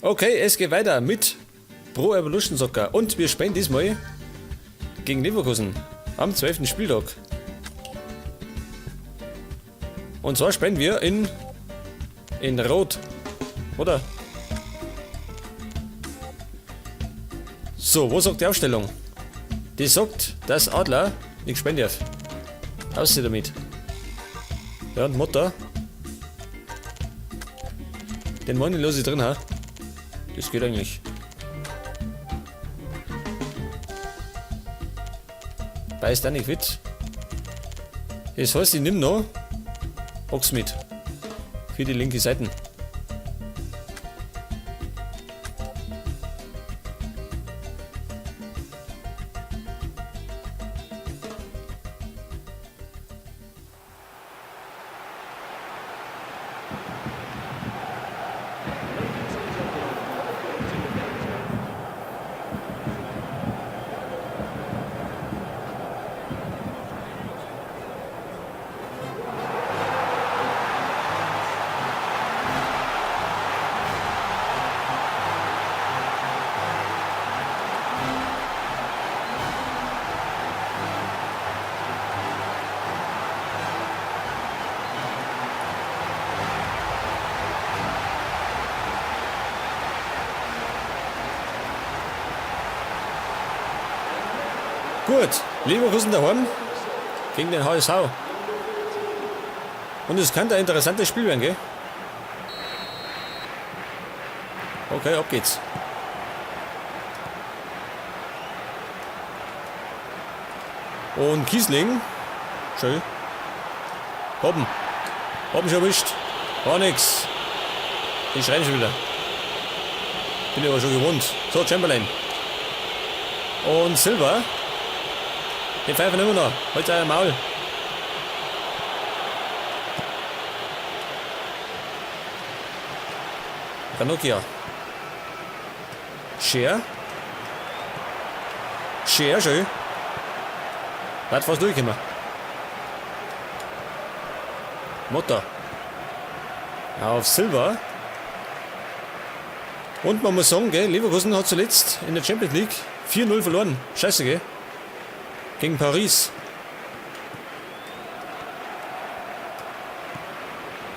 Okay, es geht weiter mit Pro Evolution Soccer und wir spielen diesmal gegen Leverkusen am 12. Spieltag. Und zwar spielen wir in Rot, oder? So, wo sagt die Aufstellung? Die sagt, dass Adler nicht spielen darf. Aussieht damit. Ja, und Motta. Den Money lasse ich drin, ha? Das geht eigentlich. Beißt auch nicht mit. Das heißt, ich nehme noch Box mit. Für die linke Seite. Gut, Leverkusen daheim gegen den HSV. Und es kann ein interessantes Spiel werden, gell? Okay, ab geht's. Und Kießling. Schön. Hoppen. Hoppen schon erwischt. War nix. Die schreien schon wieder. Bin ich aber schon gewohnt. So, Chamberlain. Und Silva. Den pfeifen immer noch. Halt euer Maul. Ranocchia. Scher. Scher, schön. Hat fast durchgekommen. Motta. Auf Silva. Und man muss sagen, gell, Leverkusen hat zuletzt in der Champions League 4-0 verloren. Scheiße, gell? Gegen Paris.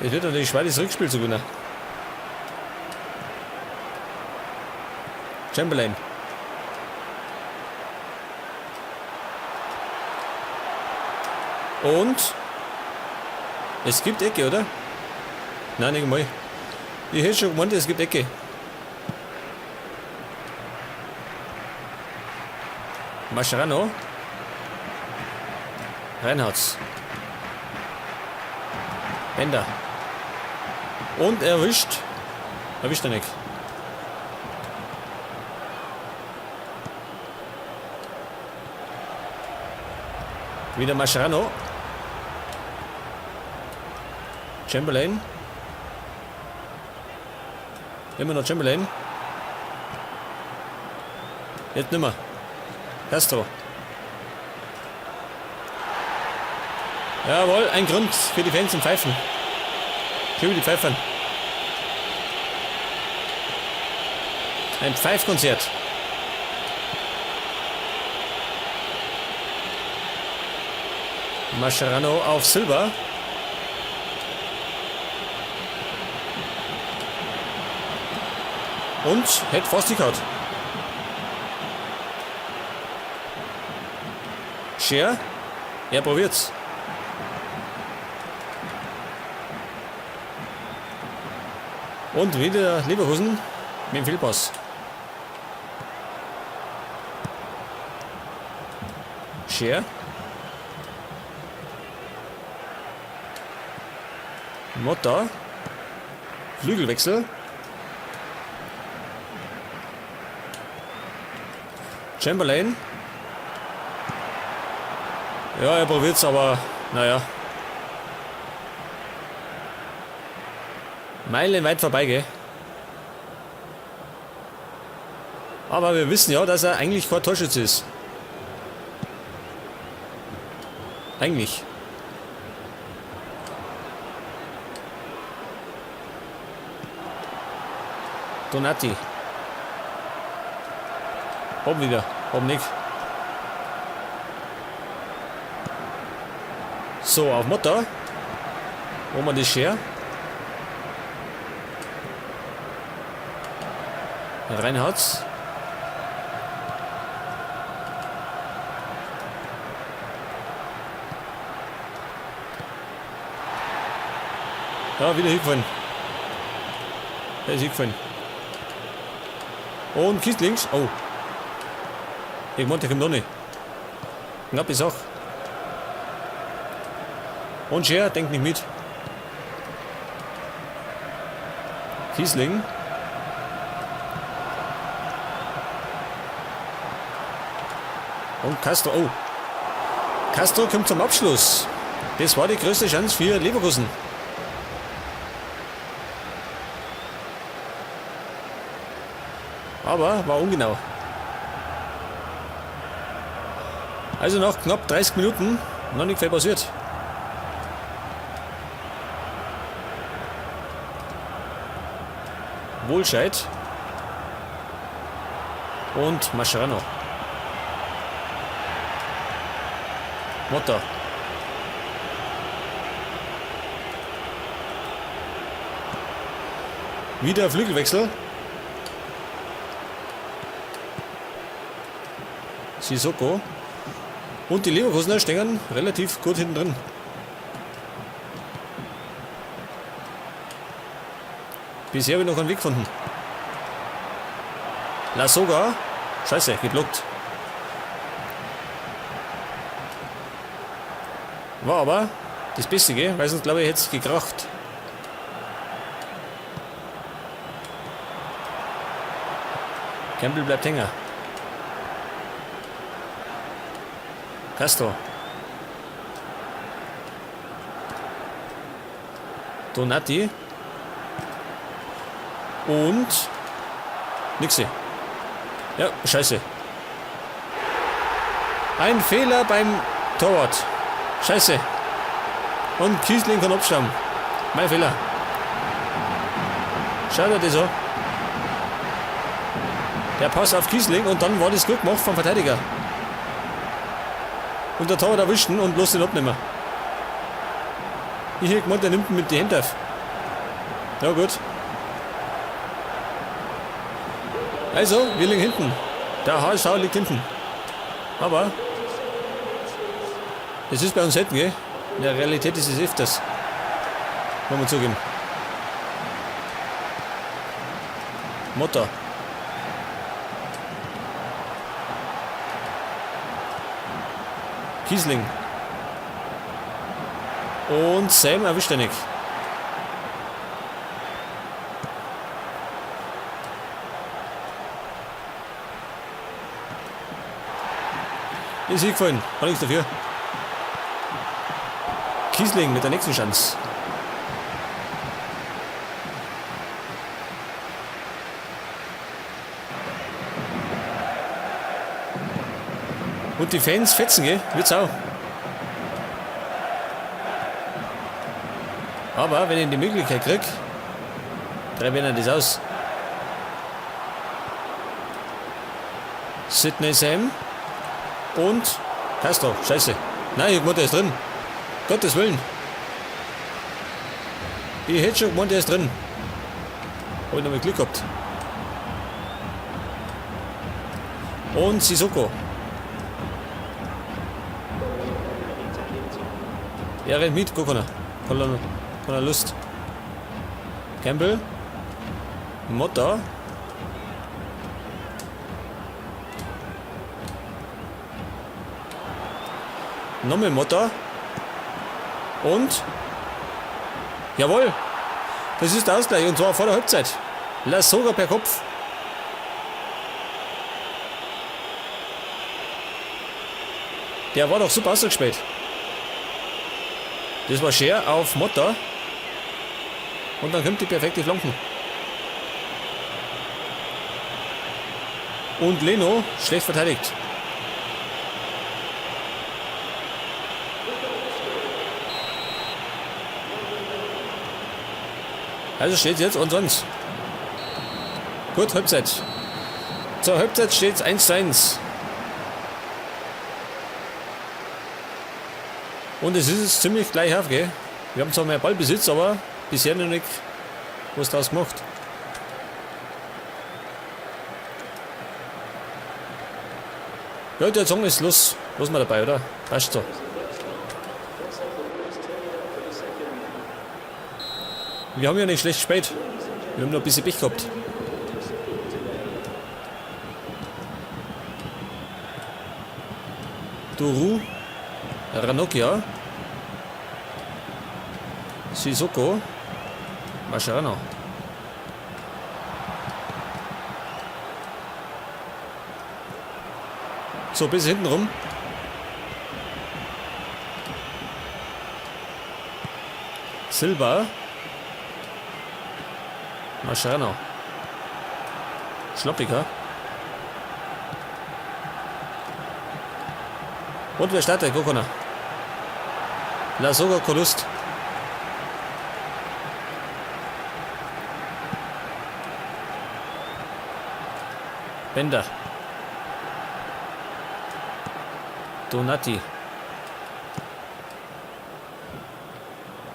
Es wird natürlich schwer, das Rückspiel zu gewinnen. Chamberlain. Und es gibt Ecke, oder? Nein, nicht mal. Ich hätte schon gemeint, es gibt Ecke. Mascherano. Reinhardt. Bender. Und erwischt. Erwischt er nicht. Wieder Mascherano. Chamberlain. Immer noch Chamberlain. Jetzt nimmer. Castro. Jawohl, ein Grund für die Fans zum Pfeifen. Schön die Pfeifern. Ein Pfeifkonzert. Mascherano auf Silva. Und hätte fast gehauen. Scher. Er probiert's. Und wieder Leverkusen mit dem Fehlpass. Scher. Motta. Flügelwechsel. Chamberlain. Ja, er probiert's, aber naja. Meilenweit vorbei, gell? Aber wir wissen ja, dass er eigentlich kein Torschütze ist. Eigentlich. Donati. Oben wieder. Oben nicht. So, auf Motta. Wo man das Scher. Reinhardt. Ja, wieder hingefallen. Der ist hingefallen. Und Kist links. Oh. Ich meinte, der kommt noch nicht. Knappe Sache. Und Scher denkt nicht mit. Kiesling. Und Castro. Oh. Castro kommt zum Abschluss. Das war die größte Chance für Leverkusen. Aber war ungenau. Also noch knapp 30 Minuten, noch nicht viel passiert. Wohlscheid und Mascherano. Motta. Wieder Flügelwechsel. Sissoko. Und die Leverkusener stehen relativ gut hinten drin. Bisher habe ich noch einen Weg gefunden. Lasogga. Scheiße, geblockt. War aber das Beste, gell? Weil sonst, glaube ich, hätte es gekracht. Campbell bleibt hängen. Castro. Donati. Und Nixe. Ja, scheiße. Ein Fehler beim Torwart. Scheiße. Und Kiesling kann abstammen. Mein Fehler. Schaut euch das an. Der Pass auf Kiesling und dann war das gut gemacht vom Verteidiger. Und der Torwart erwischt ihn und lässt ihn abnehmen. Ich hätte gemeint, der nimmt ihn mit den Händen auf. Ja gut. Also, wir liegen hinten. Der HSV liegt hinten. Aber es ist bei uns selten, gell? In der Realität ist es öfters. Muss man zugeben. Motta. Kiesling. Und Sam erwischt er nicht. Ist hingefallen. Hat nichts dafür. Kiesling mit der nächsten Chance. Und die Fans fetzen, gell? Wird's auch. Aber wenn ich die Möglichkeit krieg, treibe ich das aus. Sidney Sam und Castro. Scheiße. Nein, ich gemeint, der ist drin. Gottes Willen. Ich hätte schon gemeint, der ist drin. Hab ich noch mal Glück gehabt. Und Sissoko. Er rennt mit, guck mal. Hat er Lust. Campbell. Motta. Nochmal Motta. Und. Jawohl. Das ist der Ausgleich und zwar vor der Halbzeit. Lasogga per Kopf. Der war doch super ausgespielt. Das war Scher auf Motta. Und dann kommt die perfekte Flanken. Und Leno schlecht verteidigt. Also steht jetzt und sonst. Gut, Halbzeit. Zur Halbzeit steht es 1:1. Und es ist ziemlich gleich auf, gell? Wir haben zwar mehr Ballbesitz, aber bisher noch nicht was draus gemacht. Ja, der Song ist los. Los mal dabei, oder? Passt so. Wir haben ja nicht schlecht gespielt. Wir haben nur ein bisschen Pech gehabt. Duru. Ranocchia. Sissoko. Mascherano. So, bis hinten rum. Silva. Mascherano. Schloppiger. Und wer startet? Kokona. Lasogga Kolust. Bender. Donati.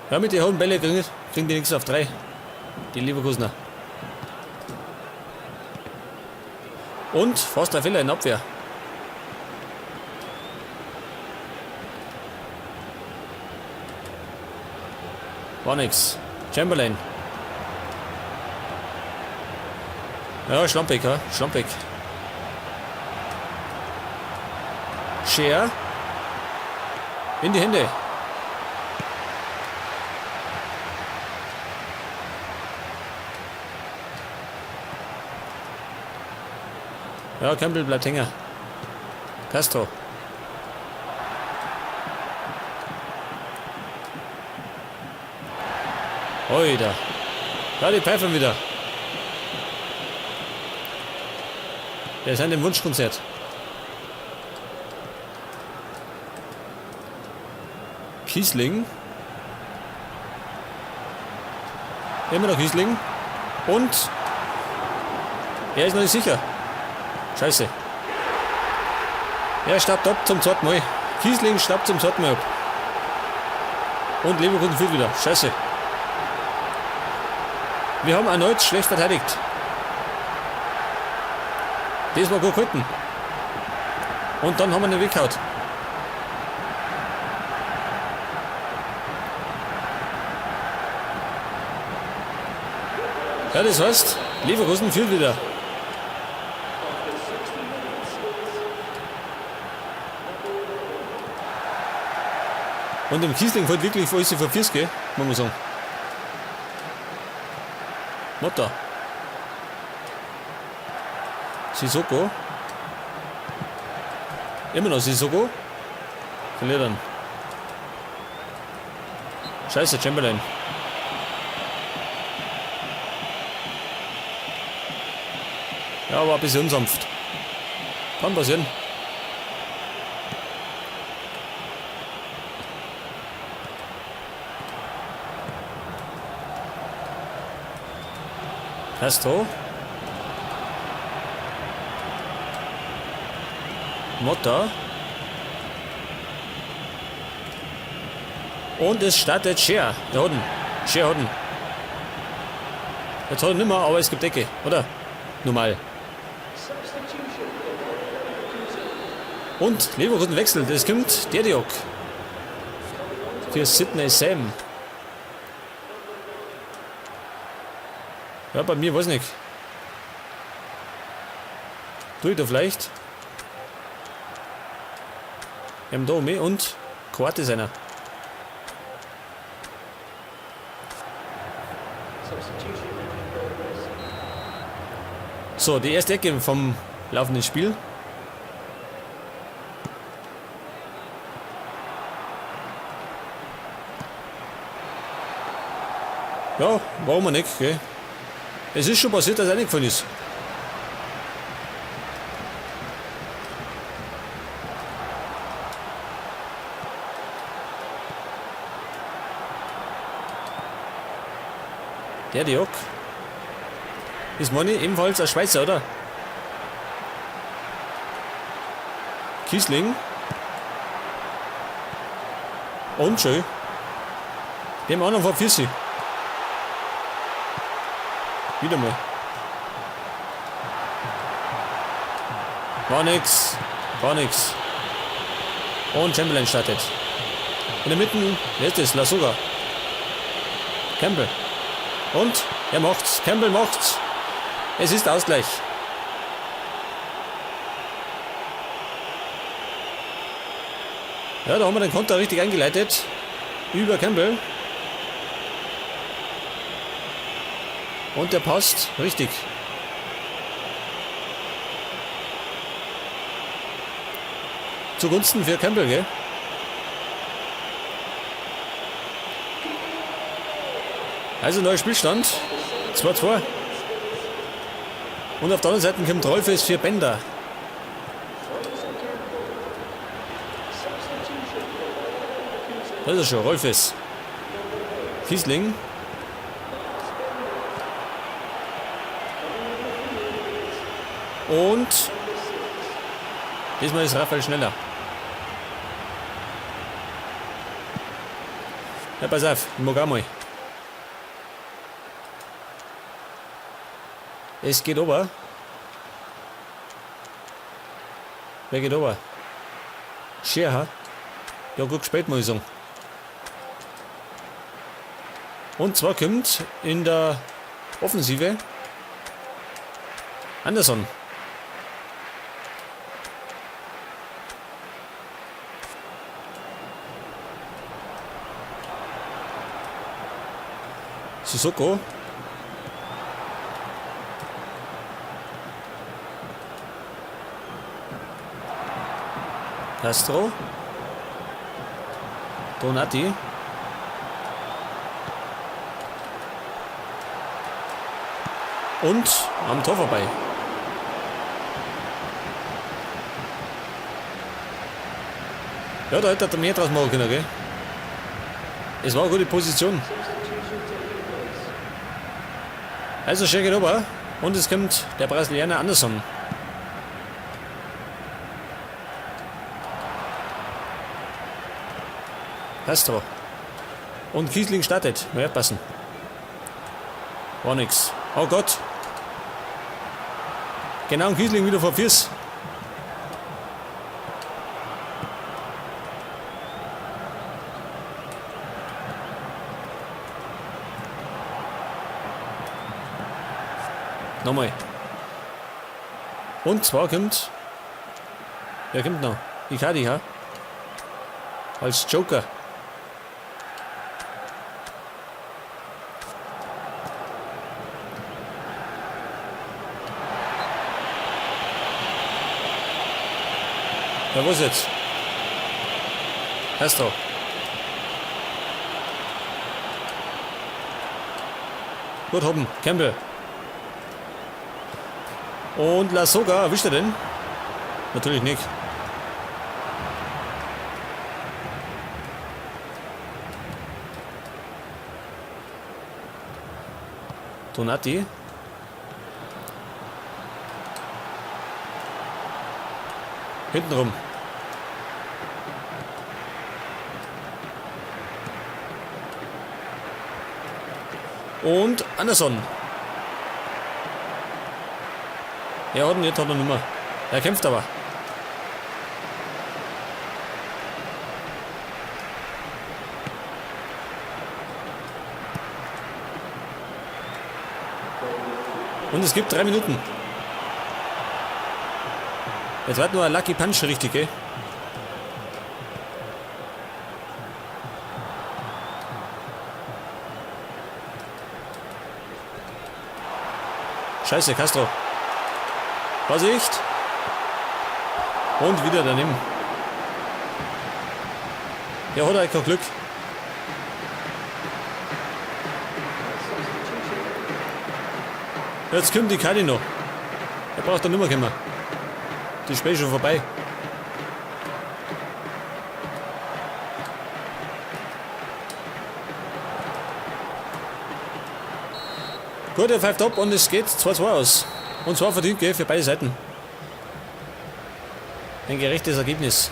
Ja, mit den hohen Bälle kriegen die nichts auf 3. Die Leverkusener. Und fast ein Fehler in Abwehr. War nix. Chamberlain. Ja, schlampig, ja? Schlampig. Scher. In die Hände. Ja, Campbell bleibt hängen. Castro. Oida. Ja, die pfeifen wieder. Wir sind im Wunschkonzert. Kiesling. Immer noch Kiesling. Und er ist noch nicht sicher. Scheiße. Er staubt ab zum zweiten Mal. Kiesling staubt zum zweiten Mal ab. Und Leverkusen führt wieder. Scheiße. Wir haben erneut schlecht verteidigt. Das war gut gehalten. Und dann haben wir ihn weggehauen. Ja, das heißt, Leverkusen führt wieder. Und dem Kiesling fällt wirklich alles vor Füße, gell? Muss man sagen. Motta. Sissoko. Immer noch Sissoko. Verliert dann. Scheiße, Chamberlain. Ja, war ein bisschen unsanft. Kann passieren. Castro. Motta. Und es startet Scher. Der hat ihn. Scher hat ihn. Jetzt hat er nimmer, aber es gibt Ecke, oder? Normal. Und Leverkusen wechselt. Es kommt Derdiyok. Für Sidney Sam. Ja, bei mir weiß ich nicht. Tu ich da vielleicht? Mdome und Kroate ist einer. So, die erste Ecke vom laufenden Spiel. Ja, warum nicht, gell? Es ist schon passiert, dass er reingefallen ist. Der Diok. Ist Money ebenfalls ein Schweizer, oder? Kiesling. Und schön. Dem anderen vor Füße. Wieder mal. War nix. War nix. Und Chamberlain startet. In der Mitte, wer ist das? Lasogga. Campbell. Und er macht's. Campbell macht's. Es ist Ausgleich. Ja, da haben wir den Konter richtig eingeleitet. Über Campbell. Und der passt richtig. Zugunsten für Campbell, gell? Also neuer Spielstand. 2-2. Und auf der anderen Seite kommt Rolfes für Bender. Das ist schon, Rolfes. Kiesling. Und diesmal ist Raphael schneller. Ja, pass auf, ich mag auch mal. Es geht ober. Wer geht ober? Scherha. Ja, gut gespielt, muss ich sagen. Und zwar kommt in der Offensive Anderson. Sissoko. Castro. Donati. Und am Tor vorbei. Ja, da hätte er mehr draus machen können, gell? Es war eine gute Position. Also schön geht rüber. Und es kommt der Brasilianer Anderson. Castro. Und Kiesling startet. Mal aufpassen. War nix. Oh Gott. Genau, und Kiesling wieder vor Füß. Nochmal. Und zwar kommt... Wer kommt noch? Icardi, ha? Als Joker. Ja, wo ist jetzt? Castro. Gut, Hoppen. Campbell. Und Lasogga, erwischt er denn? Natürlich nicht. Donati. Hintenrum. Und Anderson. Ja, hat ihn, jetzt hat er nicht mehr. Er kämpft aber. Und es gibt 3 Minuten. Jetzt war nur ein Lucky Punch richtig, gell? Scheiße, Castro. Vorsicht! Und wieder daneben. Ja, hat er kein Glück. Jetzt kommt die Kali noch. Er braucht dann nicht mehr kommen. Die Spiel ist schon vorbei. Gut, er pfeift ab und es geht 2-2 aus. Und zwar verdient, gell, für beide Seiten. Ein gerechtes Ergebnis.